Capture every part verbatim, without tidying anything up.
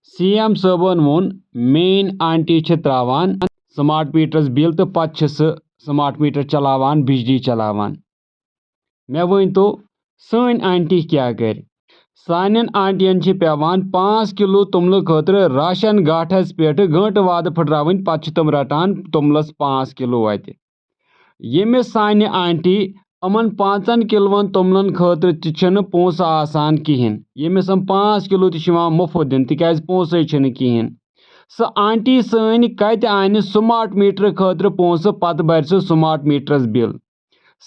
C M صٲبن ووٚن، میٲنۍ آنٹی چھِ تراوان سمارٹ میٹرس بِل تہٕ پتہٕ چھِ سُہ سمارٹ میٹر چلاوان، بجلی چلاوان۔ مےٚ ؤنۍتو، سٲنۍ آنٹی کیٛاہ کرِ؟ سانٮ۪ن آنٹین چھِ پٮ۪وان پانٛژھ کِلوٗ توٚملہٕ خٲطرٕ راشن گاٹھس پٮ۪ٹھ گٲنٛٹہٕ وادٕ پھٕٹراوٕنۍ، پتہٕ چھِ تِم رٹان توٚملس پانٛژھ کِلوٗ اَتہِ۔ ییٚمِس سانہِ آنٹی یِمن پانٛژن کِلوَن توٚملن خٲطرٕ تہِ چھِنہٕ پونٛسہٕ آسان کِہیٖنۍ، ییٚمِس یِم پانٛژھ کِلوٗ تہِ چھِ یِوان مُفت دِنہٕ، تِکیٛازِ پونٛسَے چھِنہٕ کِہیٖنۍ۔ سۄ آنٹی سٲنۍ کَتہِ اَنہِ سمارٹ میٹر خٲطرٕ پونٛسہٕ، پتہٕ بَرِ سُہ سمارٹ میٹرس بِل؟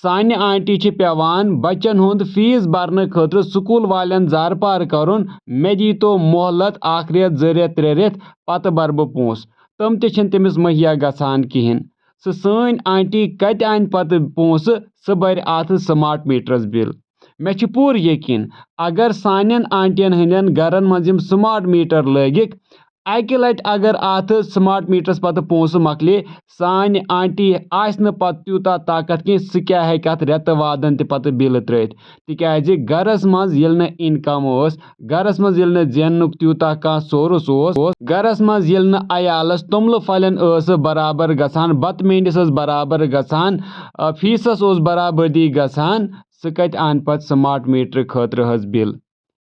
سانہِ آنٹی چھِ پٮ۪وان بچن ہُنٛد فیس برنہٕ خٲطرٕ سکوٗل والٮ۪ن زارٕ پار کرُن، "مےٚ دیٖتو مۄہلت اکھ رٮ۪تھ، زٕ رٮ۪تھ، ترٛےٚ رٮ۪تھ، پتہٕ برٕ بہٕ پونٛسہٕ۔" تِم تہِ چھِنہٕ تٔمِس مہیا گژھان کِہیٖنۍ۔ سُہ سٲنۍ آنٹی کتہِ انہِ پتہٕ پونٛسہٕ، سُہ برِ اتھ سمارٹ میٹرس بِل؟ مےٚ چھُ پوٗرٕ یقین، اگر سانٮ۪ن آنٹین ہٕنٛدٮ۪ن گرن منٛز یِم سمارٹ میٹر لٲگِکھ، اکہِ لٹہِ اگر اتھ سمارٹ میٹرس پتہٕ پونٛسہٕ مۄکلے، سانہِ آنٹی آسہِ نہٕ پتہٕ تیوٗتاہ طاقت کینٛہہ، سُہ کیٛاہ ہیٚکہِ اتھ رٮ۪تہٕ وادن تہِ پتہٕ بِلہٕ ترٲوِتھ؟ تِکیٛازِ گرس منٛز ییٚلہِ نہٕ انکم ٲس، گرس منٛز ییٚلہِ نہٕ زیننُک تیوٗتاہ کانٛہہ سورس اوس، گرس منٛز ییٚلہِ نہٕ عیالس توٚملہٕ پھلٮ۪ن ٲس برابر گژھان، بتہٕ میٖنٛڈِس ٲس برابر گژھان، آ، فیٖسس اوس برابردی گژھان، سُہ کتہِ انہِ پتہٕ سمارٹ میٹر خٲطرٕ حظ بِل؟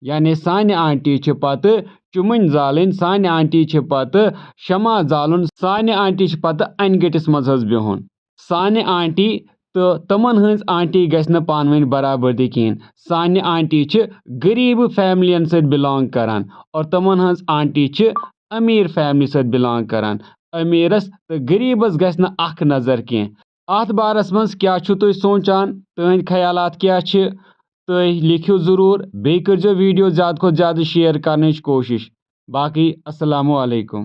یعنی سانہِ آنٹی چھِ پتہٕ چُمٕنۍ زالٕنۍ، سانہِ آنٹی چھِ پتہٕ شمع زالُن، سانہِ آنٹی چھِ پتہٕ انہِ گٔٹِس منٛز حظ بِہُن۔ سانہِ آنٹی تہٕ تِمن ہٕنٛز آنٹی گژھِ نہٕ پانہٕ ؤنۍ برابردی کِہیٖنۍ۔ سانہِ آنٹی چھِ غریٖبہٕ فیملین سۭتۍ belong کران اور تِمن ہٕنٛز آنٹی چھِ أمیٖر فیملی سۭتۍ belong کران۔ أمیٖرس تہٕ غریٖبس گژھِ نہٕ اکھ نظر کینٛہہ۔ اتھ بارس منٛز کیٛاہ چھِو تُہۍ سونٛچان؟ تُہنٛدۍ خیالات کیٛاہ چھِ؟ تُہۍ لیکھِو ضروٗر، بیٚیہِ کٔرۍزیو video زیادٕ کھۄتہٕ زیادٕ share کرنٕچ کوٗشِش۔ باقٕے السلام علیکم۔